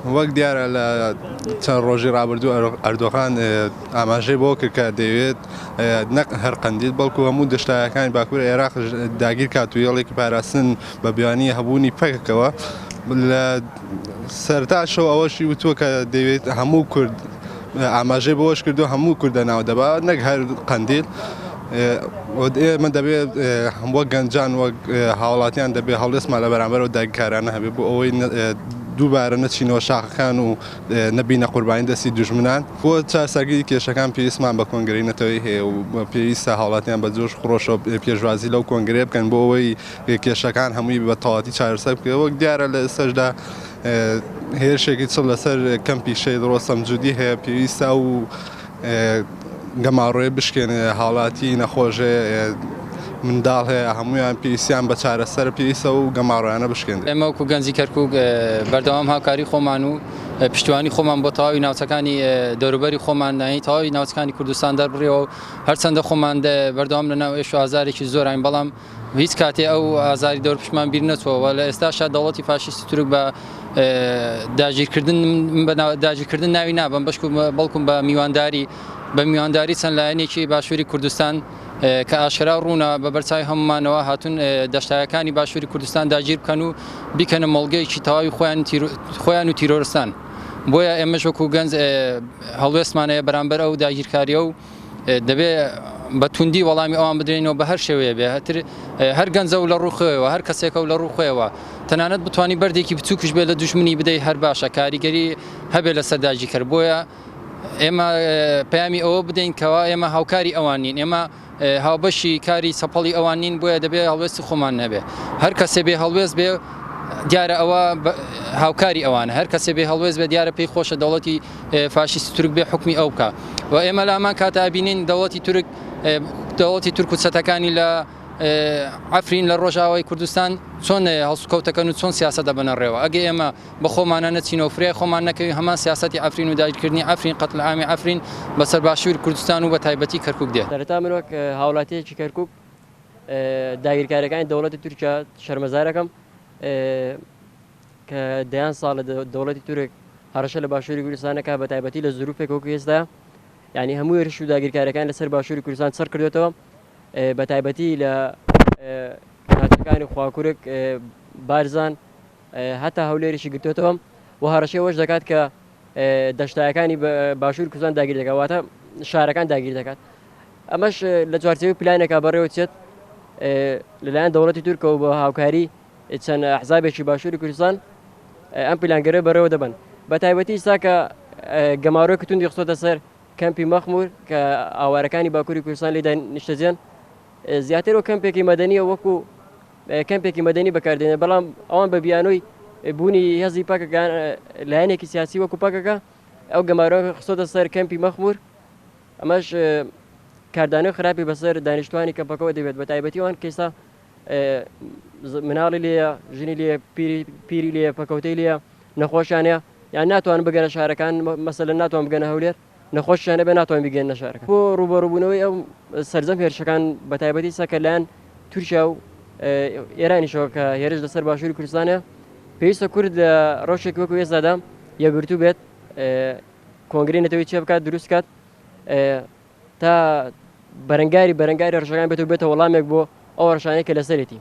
وەک دیارە لە چەند ڕۆژی ڕابردوو ئەردۆغان ئاماژەی بۆ کرد کە دەیەوێت نەک هەر قەندیل بەڵکو هەموو دەشتایەکانی باکوور عێراق داگیر کات و هێڵێکی پاراستن بە بیانی هەبوونی پەکەکەوە. لە سەرتاشەوە ئەوەشی وتووە کە دەیەوێت هەموو کورد ئاماژەی بەوەش کردو هەموو کوردە ناو دەبا نەک هەر قەندیل. ئێمە دەبێت وەک گەنجان وەک هاوڵاتیان دەبێت هەڵوێستمان لە بەرامبەر ئەو داگیرکارانە هەبێت بۆ ئەوەی دووبارە نەچینەوە شاخەکان و نەبینە قوربانی دەستی دوژمنان. بۆ چارەسەرکردنی کێشەکان پێویستمان بە کۆنگرەی نەتەوەیی هەیە و پێویستە هاوڵاتیان بە جۆش خرۆشەوە پێشوازی لەو کۆنگرەیە بکەن بۆ ئەوەی کێشەکان هەمووی بە تەواوەتی چارەسەر بکرێت. وەک دیارە لە ئێستاشدا هێرشێکی چڕ لەسەر کەمپی شەهید ڕۆستەم جودی هەیە، پێویستە ئەو گەماڕۆیە بشکێنێ. هاوڵاتی نەخۆش هەیە، منداڵ هەیە، هەموویان پێویستیان بە چارەسەرە، پێویستە ئەو گەماڕۆیانە بشکێنرێت. ئێمە وەکو گەنجی کەرکوک بەردەوام هاوکاری خۆمان و پشتیوانی خۆمان بۆ تەواوی ناوچەکانی دەوروبەری خۆمان یانی تەواوی ناوچەکانی کوردستان دەربڕیەوە و هەرچەندە خۆمان بەردەوام لەناو ئێش و ئازارێکی زۆراین بەڵام هیچ کاتێ ئەو ئازاری دەورپشتمان بیر نەچووەوە. لە ئێستاشا دەوڵەتی فاشیستی تورک بە داگیرکردن بە داگیرکردن ناوی نابەم بەشکو بەڵکم بە میوانداری بە میوانداری چەند لایەنێکی باشووری کوردستان کە ئاشکرا ڕوونە بە بەرچاوی هەمومانەوە هاتون دەشتایەکانی باشووری کوردستان داگیر بکەن و بیکەنە مۆڵگەیەکی تەواوی خۆیان خۆیان و تیرۆرستان. بۆیە ئێمەش وەکو گەنج هەڵوێستمان هەیە بەرامبەر ئەو داگیرکاریە و دەبێ بە توندی وەڵامی ئەوان بدرێنەوە بە هەر شێوەیە بێ هەتر هەر گەنجە و لە ڕوو خۆیەوە هەر کەسێکە و لە ڕوو خۆیەوە تەنانەت بتانی بەردێکی بچووکش بێ لە دوژمنی بدەی هەر باشە کاریگەری هەبێ لەسەر داگیرکەر. بۆیە ئێمە پەیامی ئەوە بدەین کەوا ئێمە هاوکاری ئەوان نین، ئێمە هاوبەشی کاری چەپەڵی ئەوان نین، بۆیە دەبێ هەڵوێستی خۆمان هەبێ. هەر کەسێ بێ هەڵوێست بێ دیارە ئەوە هاوکاری ئەوانە، هەر کەسێ بێ هەڵوێست بێ دیارە پێی خۆشە دەوڵەتی فاشیستی تورک بێ حوکمی ئەو بکا. و ئێمە لە هەمان کاتە ئەبینین دەوڵەتی تورک دەوڵەتی تورک و چەتەکانی لە عەفرین لە ڕۆژاوای کوردستان چۆن هەڵسوکەوتەکەن و چۆن سیاسەت دەبەنە ڕێوە. ئەگە ئێمە بە خۆمانە نەچینەوە فریای خۆمان نەکەوین هەمان سیاسەتی عەفرین و داگیرکردنی عەفرین قەتل عامی عەفرین بەسەر باشووری کوردستان و بە تایبەتی کەرکوک دێت. سەرەتا من وەک هاوڵاتییەکی کەرکوک داگیرکاریەکانی دەوڵەتی تورکیا شەرمەزارەکەم کە دەیان ساڵە دەوڵەتی تورک هەڕەشە لە باشووری کوردستان دەکات بە تایبەتی لە زروفێک وەکو ئێستا یعنی هەموو هێرش و داگیرکاریەکان لەسەر باشووری کوردستان چڕ کردوێتەوە بە تایبەتی لە ناوچەکانی خواکورک بارزان هەتا هەولێریشی گرتوێتەوە و هەڕەشەی ئەوەش دەکات کە دەشتایەکانی باشوور کوردستان داگیر دەکات واتە شارەکان داگیر دەکات ئەمەش لە چوارچێوەی پلانێکا بەڕێوە چێت لەلایەن دەوڵەتی تورکەوە بە هاوکاری چەند حزابێکی باشووری کوردستان ئەم پیلانگەرە بەڕێوە دەبەن بە تایبەتی ئیستا کە گەمارۆیەکی توندی خستۆتە سەر کەمپی مەخمور کە ئاوارەکانی باکووری کوردستان لێدا نیشتەجێن زیاتر وەک کەمپێکی مەدەنیە وەکو کەمپێکی مەدەنی بەکاردێنێت بەڵام ئەوان بە بیانۆی بوونی هێزی پەکەکە لایەنێکی سیاسی وەکو پەکەکە ئەو گەمارۆ خستۆتە سەر کەمپی مەخمور ئەمەش کاردانەوەی خراپی بەسەر دانیشتوانی کەمپەکەوە دەبێت بە تایبەتی ئەوان کە ئێستا مناڵی لێیە ژنی لێ پیری لێ پەکەوتەی لێیە نەخۆشیان هەیە یان ناتوان بگەنە شارەکان مەسەلەن ناتوان بگەنە هەولێر نەخۆشیان هەبێ ناتوان بگەنە شارەکان بۆ ڕووبەڕووبوونەوەی ئەو سەرجەم هێرشەکان بە تایبەتی سەکە لایەن تورکیا و ئێرانیشەوە کە هێرش لەسەر باشووری کوردستانە پێویستە کورد لە ڕەوشێکی وەکو ئێستادا یەکگرتوو بێت کۆنگرەی نەتەوەی چێ بکات دروست کات تا بەرەنگاری بەرەنگاری ڕژەکان بێت و بێتە وەڵامێک بۆ ئەو ڕشانەی کە لەسەرێتی.